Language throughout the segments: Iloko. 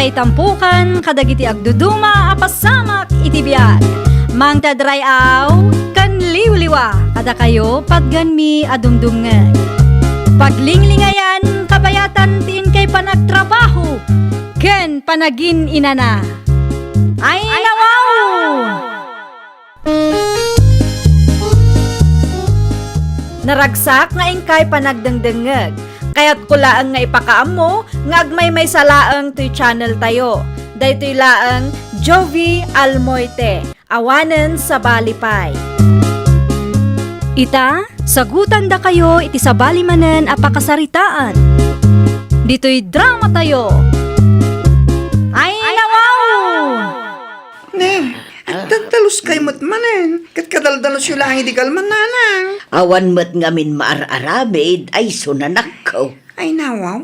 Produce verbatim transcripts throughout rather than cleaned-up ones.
Itampukan kadagiti agduduma a pasamak iti biag. Mangted ray-aw ken liwliwa kadakayo patgenmi a dumdumngeg. Paglinglingayan kabayatan ti inkay panagtrabaho ken panagin-inana. Ay, nawaw! Naragsak nga inkay panagdengdengngeg. Kayatko laeng nga ipakaammo nga agmaymaysa laeng toy channel tayo. Daytoy laeng Jovie Almoite, awanen sabali pay. Ita, sagutandakayo iti sabali manen a pakasaritaan. Ditoy drama tayo. Ay, nawaw! Ne, agdaddaluskay met manen, ket kadaldalosyo laeng idi galman, nanang. Awan met ngamin maar-aramid, ay isu, anakko. Ay, nawaw.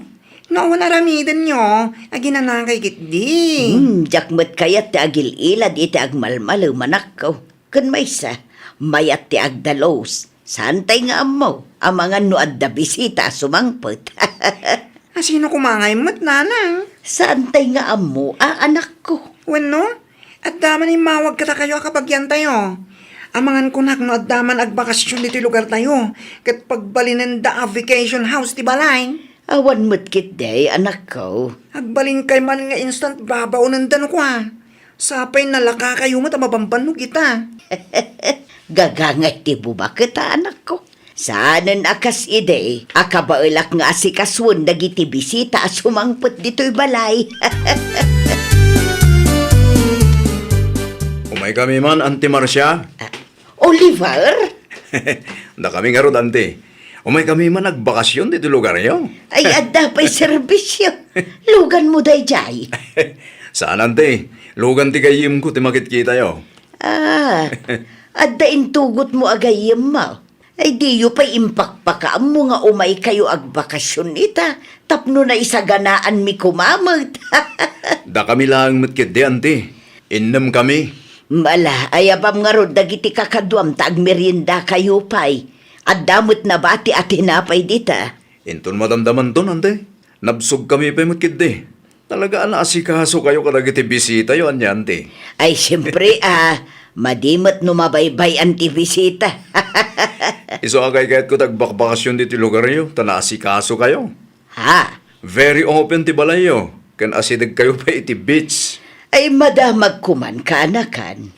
No awan aramidenyo, aginanakay ketdi. Hmm, diak met kayat ti agil-ilad iti agmalmalem, anakko. Ken maysa, mayat ti agdalus. Saantay nga ammo, amangan no adda bisita a sumangpet. A sino koma ngay met, nanang? Saantay nga ammo, a, anakko. Wenno, adda man immawag kadakayo a kabagiantayo. Amangan kunak no adda man agbakasyon ditoy lugartayo, ket pagbalinenda a vacation house ti balay. Awan met ketdi, anakko. Agbalinkay man nga instant babaonenda no kua. Sapay nalakakayo met a mabambannog ita. Gagangay ti bumaket, anakko. Saanen a kas idi a kabaelak nga asikasuen dagiti bisita a sumangpet ditoy balay. Umaykami man, Auntie Marcia. Ah, Oliver? Dakami ngarud, Auntie. Umaykami man agbakasyon ditoy lugaryo. Ay, adda pay serbisyo. Luganmo daydiay. Saan, Auntie. Lugan ti gayyemko ti makitkitayo. Ah, adda intugotmo a gayyemmo. Ay, diyo pay impakpakaammo nga umaykayo agbakasyon ita tapno naisaganaanmi koma met. Dakami laeng met ketdi, Auntie. Innemkami. Ala, ayabam ngarud dagiti kakaduam ta agmeriendakayo pay. Adda met nabati a tinapay dita. Inton madamdamanton, Auntie. Nabsogkami pay met ketdi. Talaga a naasikasukayo kadagiti bisitayo, ania, Auntie? Ay, siempre, ah, madi met no mabaybay-an ti bisita. Isu a kaykayatko ti agbakbakasyon ditoy lugaryo, ta naasikasukayo. Ha? Very open ti balayyo, ken asidegkayo pay iti beach. Ay, madamagko man, kaanakan.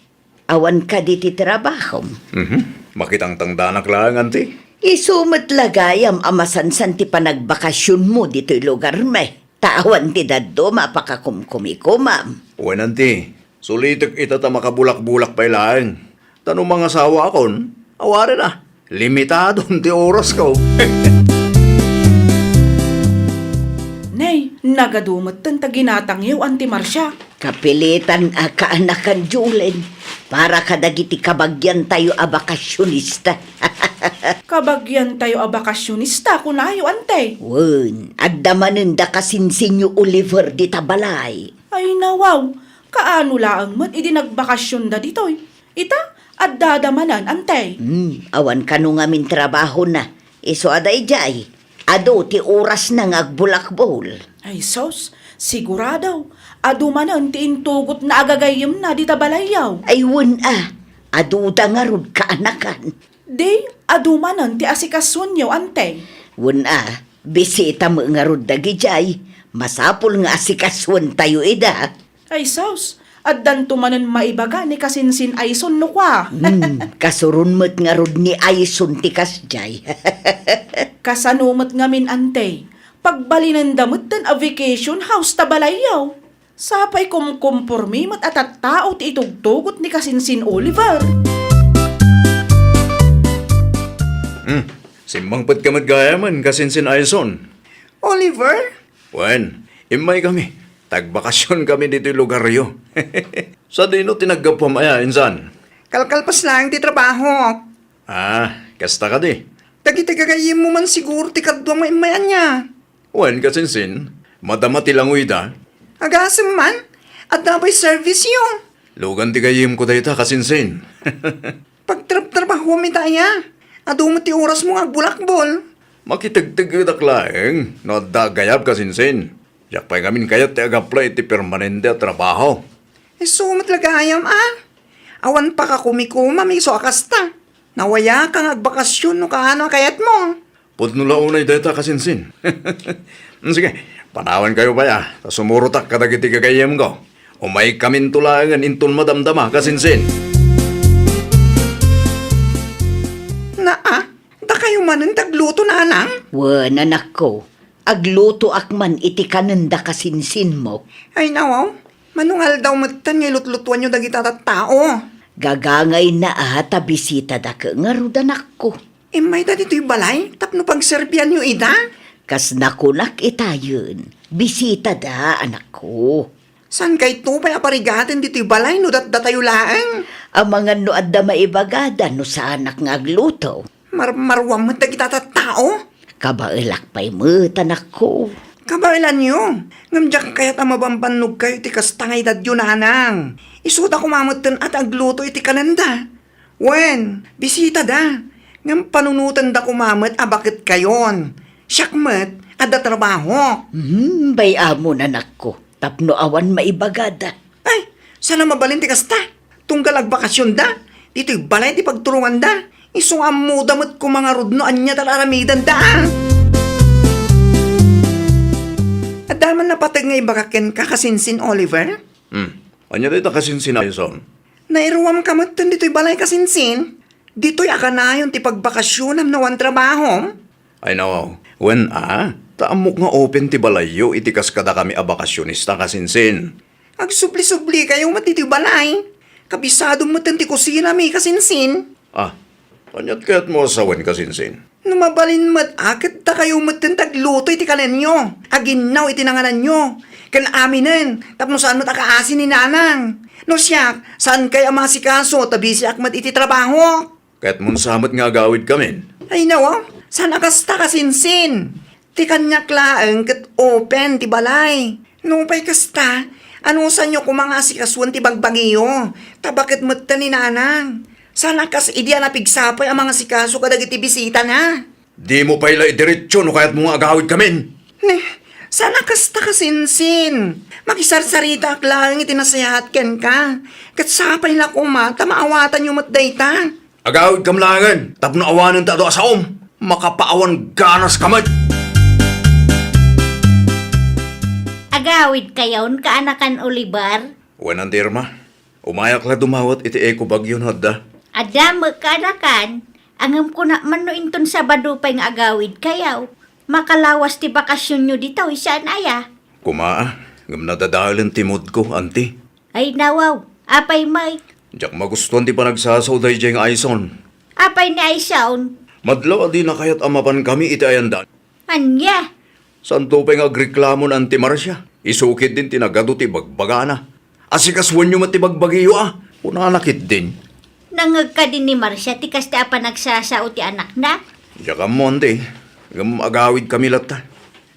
Awan kadi ti trabahom? Mhm. Makitangtangdanak laeng, Auntie. Isu met la gayam a masansan ti panagbakasionmo ditoy lugarmi. Ta awan ti dadduma a pakakumkumikomam. Wen, Auntie, sulitek ita ta makabulakbulak pay laeng. Ta no mangasawaakon, awanen a, limitadon ti orasko. Nay, nagadu metten ta ginatangyo, Auntie Marcia. Kapilitan a kaanakan, Julen, para kadagiti kabagiantayo a bakasionista. Kabagiantayo a bakasionista, kunayo, Auntie? Wen, adda manen da kasinsinyo Oliver dita balay. Ay, nawaw, kaano laeng met idi nagbakasionda ditoy? Ita, addada manen, Auntie? Hmm, awan kano ngamin trabahona. Isu a daydiay, adu ti orasna nga agbulakbol. Ay sus, sigurado, adu manen ti intugotna a gagayyemna dita balayyo. Ay wen a, aduda ngarud kaanakan. Di, adu manen ti asikasuenyo, Auntie. Wen a, bisita met ngarud dagidiay. Masapul nga asikasuentayo ida. Ay sus, addanto manen maibaga ni kasinsin Ayson no kua. Hmm, kasuron met ngarud ni Ayson ti kasdiay. Kasano met ngamin, Auntie? Pagbalinenda metten a vacation house ta balayyo. Sapay kumkumpormi met a tattao ti itugtugot ni kasinsin Oliver. Hmm, simmangpetka met gayamen, kasinsin Ayson. Oliver? Wen, immaykami. Tagbakasionkami ditoy lugaryo. Sadino ti naggapuam aya, insan? Kalkalpas laeng ti trabaho. Ah, kasta kadi. Dagiti gagayyemmo man siguro ti kaduam nga immay ania? Wen, kasinsin, madama ti langoyda. Agasem man, adda pay serviceyo. Lugan ti gayyemko dayta, kasinsin. Pagtrabtrabahuam ita aya. Adu met ti orasmo nga agbulakbol. Makitegtegedak laeng no adda gayab, kasinsin. Diak pay ngamin kayat ti agaplay iti permanente a trabaho. Isu met la gayam a. Awan pakakumikumam isu a kasta. Nawayaka nga agbakasyon no kaano a kayatmo. Pudno la unay dayta, kasinsin. Sige, panawankayo pay a, ta sumurotak kadagiti gagayyemko. Umaykaminto laengen inton madamdama, kasinsin. Naa, dakayo manen ti agluto, nanang? Wen, anakko, aglutoak man iti kanenda kasinsinmo. Ay, nawaw, mano nga aldaw metten nga ilutlutuanyo dagita tattao? Gagangayna a ta bisitada ket ngarud, anakko. Immayda ditoy balay tapno pagserbianyo ida? Kas nakunak itayen, bisitada, anakko. Saan kayto pay a parigaten ditoy balay no datdatayo laeng? Amangan no adda maibagada no saanak nga agluto. Marmaruam met dagita tattao? Kabaelak pay met, anakko. Kabaelanyo, ngem diak kayat a mabambannogkayo iti kasta nga edadyo, nanang. Isuda koma metten a ti agluto iti kanenda. Wen, bisitada, ngem panunotenda koma met a baketkayon. Siak met, adda trabahok. Hmm, bay-amon, anakko, tapno awan maibagada. Ay, saan a mabalin ti kasta? Tunggal agbakasionda, ditoy balay ti pagturonganda. Isu nga ammoda met koma ngarud no ania ti ar-aramidenda, a. Adda man napateg nga ibagak kenka, kasinsin Oliver? Hmm. Ania dayta, kasinsin Aison? Nairuamka metten ditoy balay, kasinsin? Ditoy a kanayon ti pagbakasionam no awan trabahom? Ay, nawaw. Wen a, ta ammok nga open ti balayyo iti kas kadakami a bakasionista, kasinsin. Agsubli-sublikayo met ditoy balay. Kabisado metten ti kusinami, kasinsin. Ah, aniat kayatmo a sawen, kasinsin? No mabalin met a, ket dakayo metten ti agluto iti kanenyo. Aginnaw iti nangananyo. Ken aminen, tapno saan met a kaasi ni nanang. No siak, saankay a maasikaso, ta bisiak met iti trabaho. Kayatmon sa met nga agawidkamin? Ay, nawa, saan a kasta, kasinsin? Ti kaniak laeng ket open ti balay. Nupay kasta, anusanyo koma nga asikasoen ti bagbagiyo, ta baket metten ni nanang. Saan a kas idi a napigsapay a mangasikaso kadagiti bisitana. Dimo pay la idiretso no kayatmo nga agawidkamin. Ne, saan a kasta, kasinsin. Makisarsaritaak laeng iti nasayaat kenka. Ket sapay la koma ta maawatanyo met dayta. Agawidkam laengen tapno awanen ti adu a saom. Makapaawan ganaska met. Agawidkayon, kaanakan Oliver? Wen, Auntie Irma. Umayak la dumawat iti eco bagyo no adda. Adda met, kaanakan. Ngem kunak man no inton Sabado pay nga agawidkayo. Makalawas ti bakasionyo ditoy, saan aya? Koma, ngem nadadaelen ti moodko, Auntie. Ay, nawaw. Apay met? Diak magustuan ti panagsasao daydiay nga Aison. Apay ni Aison? Madlaw a dina kayat a mapankami iti ayandan. Ania? Saanto pay nga agreklamo ni Auntie Marcia. Isu ketdin ti nagadu ti bagbagana. Asikasoenyo met ti bagbagiyo a, kunana ketdin. Nangngeg kadi ni Marcia ti kasta a panagsasao ti anakna? Diak ammo, Auntie. Ngem agawidkami latta.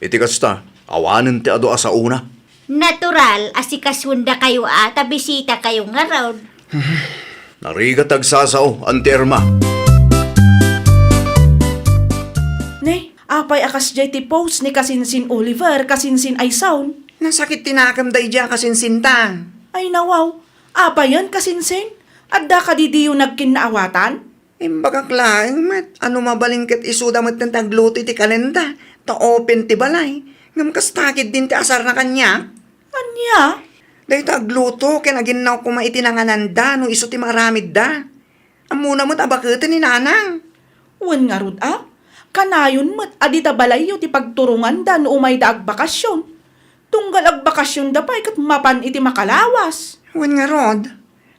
Iti kasta, awanen ti adu a saona. Natural, asikasoendakayo a ta bisitakayo ngarud. Narigat ti agsasao, Auntie Irma. Ne, apay a kasdiay ti post ni kasinsin Oliver, kasinsin Aison? Nasakit ti nakem daydiay a kasinsinta. Ay, nawaw. Apayen, kasinsin? Adda kadi diyo nagkinnaawatan? Imbagak laeng met a no mabalin ket isuda metten ti agluto iti kanenda, ta open ti balay. Ngem kasta ketdin ti asarna kaniak. Ania? Dayta agluto ken aginnaw koma iti nangananda no isu ti maaramidda. Ammona met a baketen ni nanang. Wen ngarud a, kanayon met a dita balayyo ti pagturonganda no umayda agbakasion. Tunggal agbakasionda pay ket mapan iti makalawas. Wen ngarud,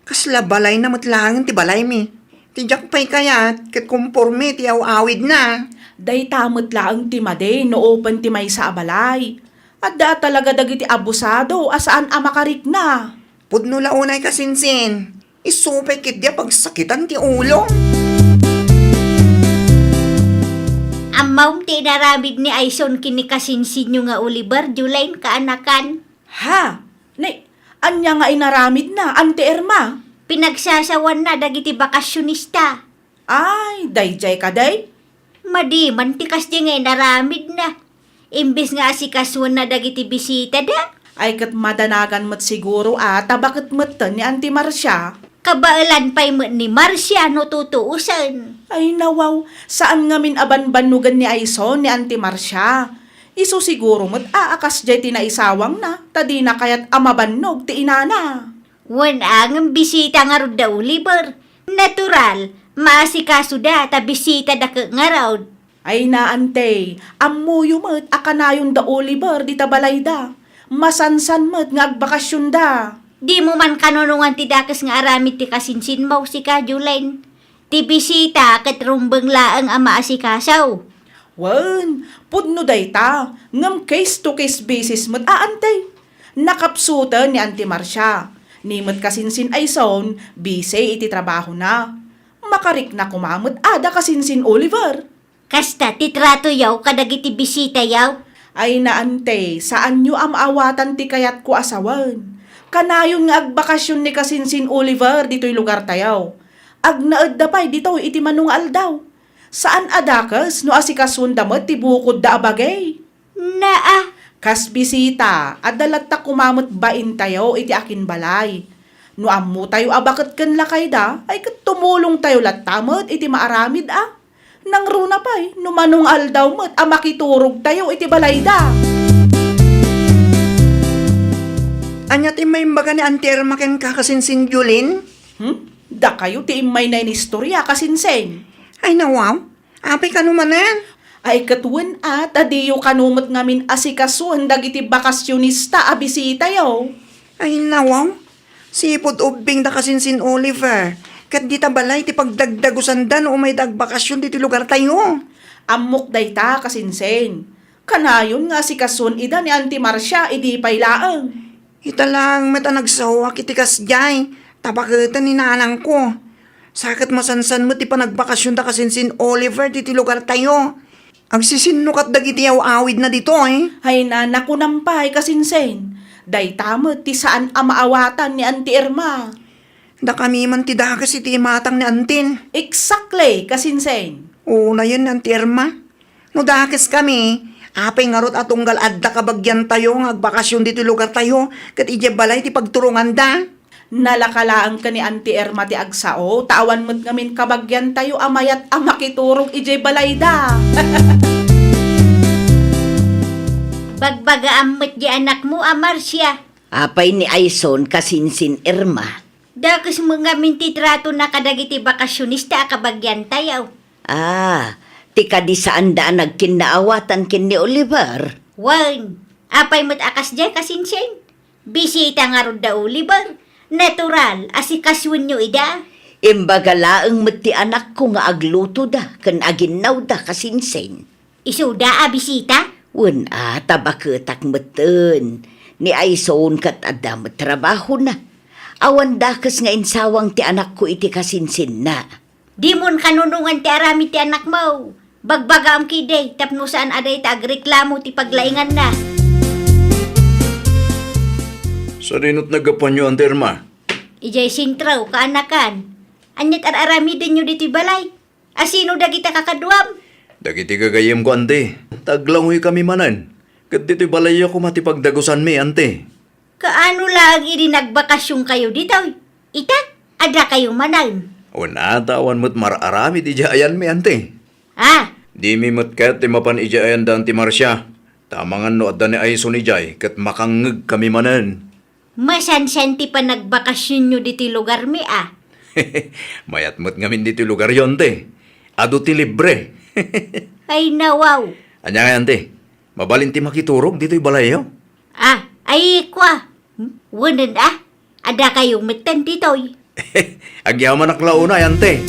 kasla balayna met laeng ti balaymi. Ti diak pay kayat ket komporme ti aw-awidna. Dayta met laeng ti madi no open ti maysa a balay. Adda a talaga dagiti abusado a saan a makarikna. Pudno la unay kasinsin. Isu pay ketdi a pagsakitan ti ulo. Ammom ti inaramid ni Aison ken ni kasinsinyo nga Oliver, Juline, kaanakan? Ha? Ni, ania nga inaramidna, Auntie Irma? Pinagsasawanna dagiti bakasionista. Ay, daydiay kadi? Madi man ti kasdi nga inaramidna. Imbes nga asikasuenna dagiti bisitada. Ay ket madanagan met siguro a ta baket metten ni Auntie Marcia. Kabaelan pay met ni Marcia no tutuosen. Ay nawaw, saan ngamin a banbannogen ni Aison ni Auntie Marcia. Isu siguro met a a kasdiay ti naisawangna, ta dina kayat a mabannog ti inana. Wen a, ngem bisita ngarud da Oliver. Natural, maasikasoda ta bisitada ket ngarud. Ay na, Ante, ammoyo met a kanayon da Oliver dita balayda. Masansan met nga agbakasionda. Dimo man kanunongan ti dakes nga aramid ti kasinsinmo, sika, Jolene. Ti bisita ket rumbeng laeng a maasikaso. Wen, pudno dayta, ngem case to case basis met a, Ante. Nakapsuten ni Auntie Marcia. Ni met kasinsin Aison, busy iti trabahona. Makarikna koma met a da kasinsin Oliver. Kasta ti tratoyo kadagiti bisitayo? Ay na, Ante, saanyo a maawatan ti kayatko a sawen. Kanayon nga agbakasion ni kasinsin Oliver ditoy lugartayo. Agnaedda pay ditoy iti mano nga aldaw. Saan a dakes no asikasuenda met ti bukodda a bagay. Naa. Kas bisita, adda latta koma met baintayo iti akinbalay. No ammotayo a baket ken lakayda, ay ket tumulongtayo latta met iti maaramid a. Nangruna pay, no mano nga aldaw met a makiturogtayo iti balayda. Ania ti immaimbaga ni Auntie Irma kenka, kasinsin Jolene? Hmm? Dakayo ti immayna inistoria, kasinsin. Ay, nawaw. Apay kano manen? Ay, ket wen a, ta diyo kano met ngamin asikasuen dagiti bakasionista a bisitayo. Ay, nawaw. Sipud ubbing da kasinsin Oliver, ket dita balay ti pagdagdagusanda no umayda agbakasion ditoy lugartayo. Ammok dayta, kasinsin. Kanayon nga asikasuen ida ni Auntie Marcia idi pay laeng. Ita laeng met a nagsaoak iti kasdiay, ta baketen ni nanangko. Sa ket masansan met ti panagbakasionda kasinsin Oliver ditoy lugartayo. Agsisinnukat dagiti aw-awidna ditoy. Ay na, nakunam pay, kasinsin. Dayta met ti saan a maawatan ni Auntie Irma. Dakami man ti dakes iti imatang ni Antin. Exactly, kasinsin. Unayen ni Auntie Irma. No dakeskami, apay ngarud a tunggal adda kabagiantayo nga agbakasion ditoy lugartayo ket idiay balay ti pagturonganda? Nalaka laeng ken ni Auntie Irma ti agsao, ta awan met ngamin kabagiantayo a mayat a makiturog idiay balayda. Bagbagaam met di anakmo a Marcia. Apay ni Aison kasinsin Irma? Dakes met ngamin ti tratona kadagiti bakasionista a kabagiantayo. Ah, ti kadi saanda a nagkinnaawatan ken ni Oliver? Wen, apay met a kasdiay, kasinsin? Bisita ngarud da Oliver. Natural, asikasoenyo ida. Imbaga laeng met ti anakko nga aglutoda ken aginnawda, kasinsin. Isuda a bisita? Wen a, ta baketak metten. Ni Aison ket adda met trabahona. Awan dakes nga insawang ti anakko iti kasinsinna. Dimon kanunongan ti aramid ti anakmo. Bagbagaam ketdi tapno saan a dayta agreklamo ti paglainganna. Sadinot naggapuanyo, Auntie Irma? Idiay sentro, kaanakan. Aniat ar-aramidenyo ditoy balay? A sino dagita kakaduam? Dagiti gagayyemko, Auntie. Taglangoykami manen. Ket ditoy balayyo koma ti pagdagusanmi, Auntie. Kaano laeng idi nagbakasionkayo ditoy? Ita, adakayo manen. Wen a, ta awan met mar-aramid idiay ayanmi, Auntie. Ah! Dimi met ket ti mapan idiay ayan da Auntie Marcia. Ta amangan no adda ni Aison idiay, ket makangngegkami manen. Masansan ti panagbakasionyo ditoy lugarmi, a? Mayat met ngamin ditoy lugaryo, Auntie. Adu ti libre. Ay, nawaw. Ania ngay, Auntie? Mabalin ti makiturog ditoy balayyo? Ah, ay, kua. Wenen, a? Adakayo metten ditoy. Agyamanak la unay, Auntie.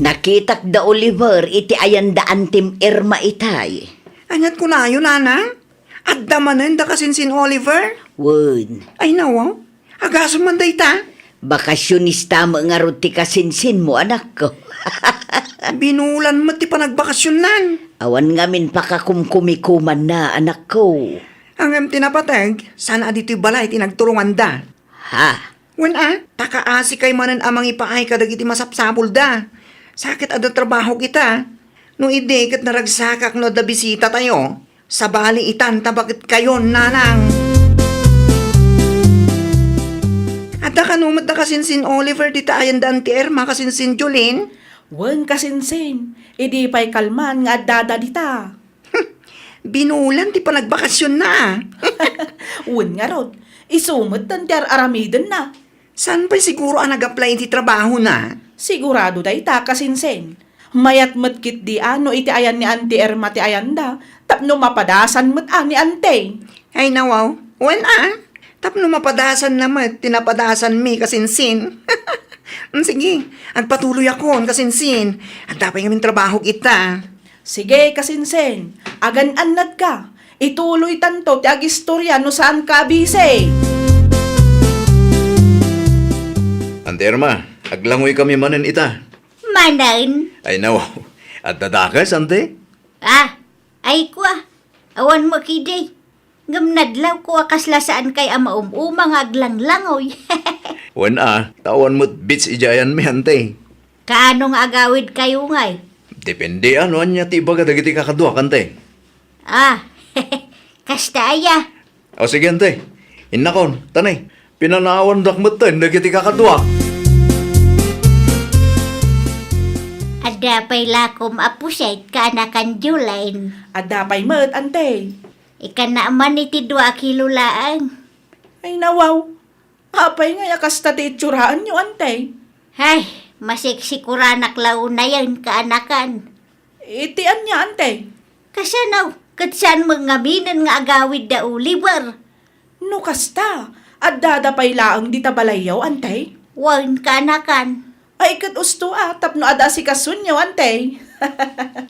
Nakitak da Oliver iti ayan da Antim Irma itay. Aniat kunayo, Nanang? Adda manen da kasinsin Oliver? Wen. Ay, nawaw. Agasem man dayta? Bakasionista met ngarud ti kasinsinmo, anakko. Binulan met ti panagbakasionnan. Awan ngamin pakakumkumikumanna, anakko. Ngem ti napateg, saan a ditoy balay ti nagturonganda. Ha? Wen a, ta kaasikay manen a mangipaay kadagiti masapsapulda. Sa ket adda trabahok ita. No idi ket naragsakak no adda bisitatayo, sabali itan ta baket kayon, nanang. Adda kano met da kasinsin Oliver dita ayan da Auntie Irma, kasinsin Jolene? Wen, kasinsin, idi pay kalman nga addada dita. Binulan ti panagbakasionna. Wen ngarud, isu met ti ar-aramidenna. Saan pay siguro a nag-apply iti trabahona? Sigurado dayta, kasinsin. Mayat met ketdi a no iti ayan ni Auntie Irma ti ayanda, tapno mapadasan met a ni Auntie. Ay, nawaw. Wen a, tapno mapadasanna met ti napadasanmi, kasinsin. Mm, sige, agpatuloyakon, kasinsin. Adda pay ngamin trabahok ita. Sige, kasinsin, agan-annadka. Ituloytanto ti agistorya no saanka a bisi. Auntie Irma, aglangoykami manen ita. Manen? Ay, nawaw. Adda dakes, Auntie? Ah, ay kua. Awan met idi. Ngem nadlawko a kasla saankay a maum-uma nga aglanglangoy. Wen a, ta awan met beach idiay ayanmi, Auntie. Kaano nga agawidkayo ngay? Depende a no ania ti ibaga dagiti kakaduak, Auntie. Ah, kasta aya. O sige, Auntie. Innakon, tani, pinanawandak metten dagiti kakaduak. Adda pay lakom a puset, kaanakan Jolene? Adda pay met, Auntie. Ikana man iti dua a kilo laeng. Ay, nawaw. Apay ngay a kasta ti itsuaraanyo, Auntie? Hay, masiksikuranak la unayen, kaanakan. Iti ania, Auntie? Kasano, ket saan met ngaminen nga agawid da Oliver? No kasta, addada pay laeng dita balayyo, Auntie? Wen, kaanakan. Ay, ket usto a, tapno ad-asikasonyo, Auntie.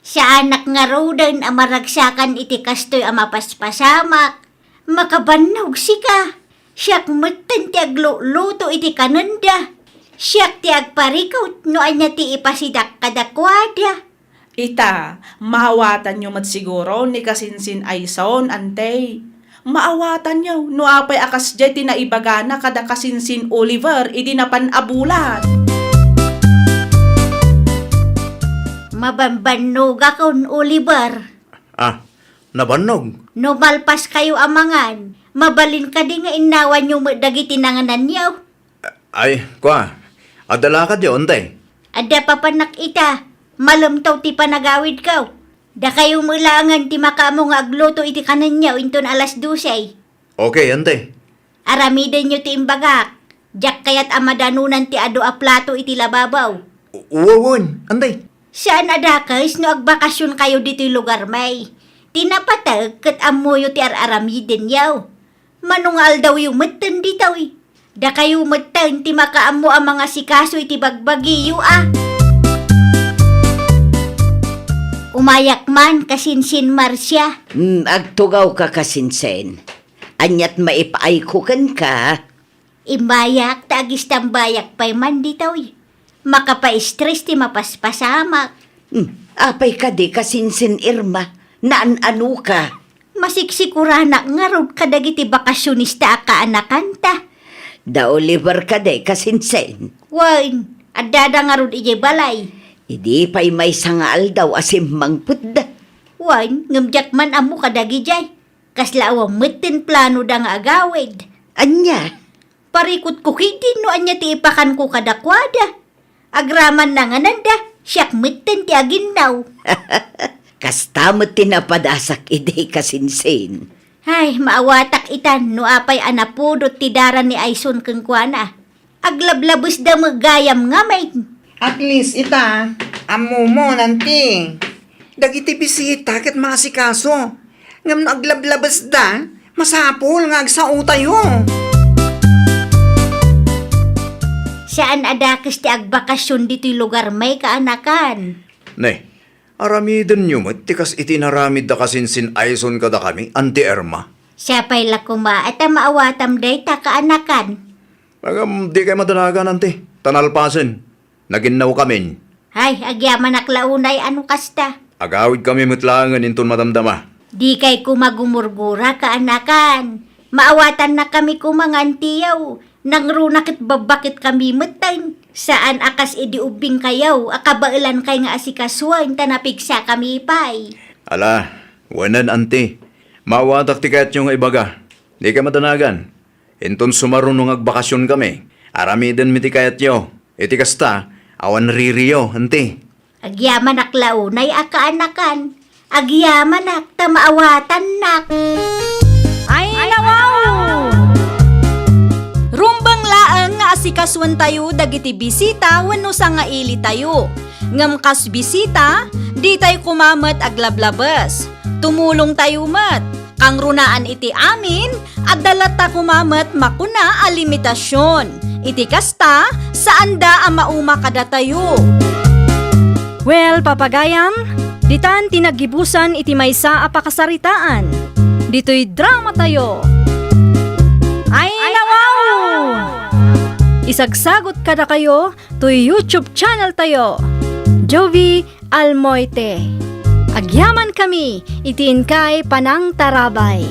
Saanak ngaruden a maragsakan iti kastoy a mapaspasamak. Makabannog sika. Siak metten ti agluluto iti kanenda. Siak ti agparikut no ania ti ipasidak kadakuada. Ita, maawatanyo met siguro ni kasinsin Ayson, Auntie. Maawatanyo no apay a kasdiay ti naibagana kada kasinsin Oliver idi napan a bulan. Mabambannogakon, Oliver. Ah, nabannog? No malpaskayo a mangan, mabalin kadi nga innawanyo met dagiti nangananyo? Ay, kua, adda lakadyo, Auntie? Adda papanak ita, malem taw ti panagawidko. Dakayo met laengen ti makaammo nga agluto iti kanenyo inton alas dose. Okay, Auntie. Aramidenyo ti imbagak. Diak kayat a madanunan ti adu a plato iti lababaw. U-, wen, Auntie. Saan a dakes no agbakasionkayo ditoy lugarmi. Ti napateg ket ammoyo ti ar-aramidenyo. Mano nga aldawyo metten ditoy? Dakayo metten ti makaammo a mangasikaso iti bagbagiyo a. Umayak man, kasinsin Marcia. Hmm, agtugawka, kasinsin. Aniat maipaayko kenka? Imbayak ta agistambayak pay man ditoy. Makapa-stress ti mapaspasamak. Hmm, apay kadi, kasinsin Irma? Naan-anoka? Masiksikuranak ngarud kadagiti bakasionista a kaanakanta. Da Oliver kadi, kasinsin? Wen, addada ngarud idiay balay. Idi pay maysa nga aldaw a simmangpetda. Wen, ngem diak man ammo kadagidiay. Kasla awan metten planoda nga agawid. Ania? Parikutko ketdi no ania ti ipakanko kadakuada. Agraman nangananda, siak metten ti aginnaw. Kasta met ti napadasak idi, kasinsin. Ay, maawatak itan no apay a napudot ti dara ni Ayson kenkuana. Aglablabesda met gayam ngamin. At least ita, ammomon, Auntie. Dagiti bisita ket maasikaso. Ngem no aglablabesda, masapul nga agsaotayo. Saan a dakes ti agbakasion ditoy lugarmi, kaanakan. Ne, aramidenyo met ti kas iti inaramid da kasinsin Ayson kadakami, Auntie Irma. Siapay la koma a ta maawatam dayta, kaanakan. Ngem dikay madanagan, Auntie, ta nalpasen. Naginnawkamin. Ay, agyamanak la unay a no kasta. Agawidkami met laengen inton madamdama. Dikay koma gumurgura, kaanakan. Maawatannakami koma nga antiyaw. Nangruna ket babbaketkami metten. Saan a kas idi ubbingkayo a kabaelankay nga asikasuen ta napigsakami pay. Ala, wen, anti. Maawatak ti kayatyo nga ibaga. Dika madanagan. Inton sumaruno nga agbakasionkami, aramidenmi ti kayatyo. Iti kasta, awan ririyo, anti. Agyamanak la unay a kaanakan. Agyamanak ta maawatannak. Ay, nawaw! Rumbeng laeng nga asikasuentayo dagiti bisita wenno sangailitayo. Ngem kas bisita, ditay koma met aglablabes. Tumulongtayo met. Kangrunaan iti amin, adda latta koma met makuna a limitasion. Iti kasta, saanda a mauma kadatayo. Well, papagayam, ditan ti naggibusan iti maysa a pakasaritaan. Ditoy dramatayo. Ay, nawaw! Isagsagot kadakayo toy YouTube channel tayo, Jovie Almoite. Agyamankami iti inkay panangtarabay.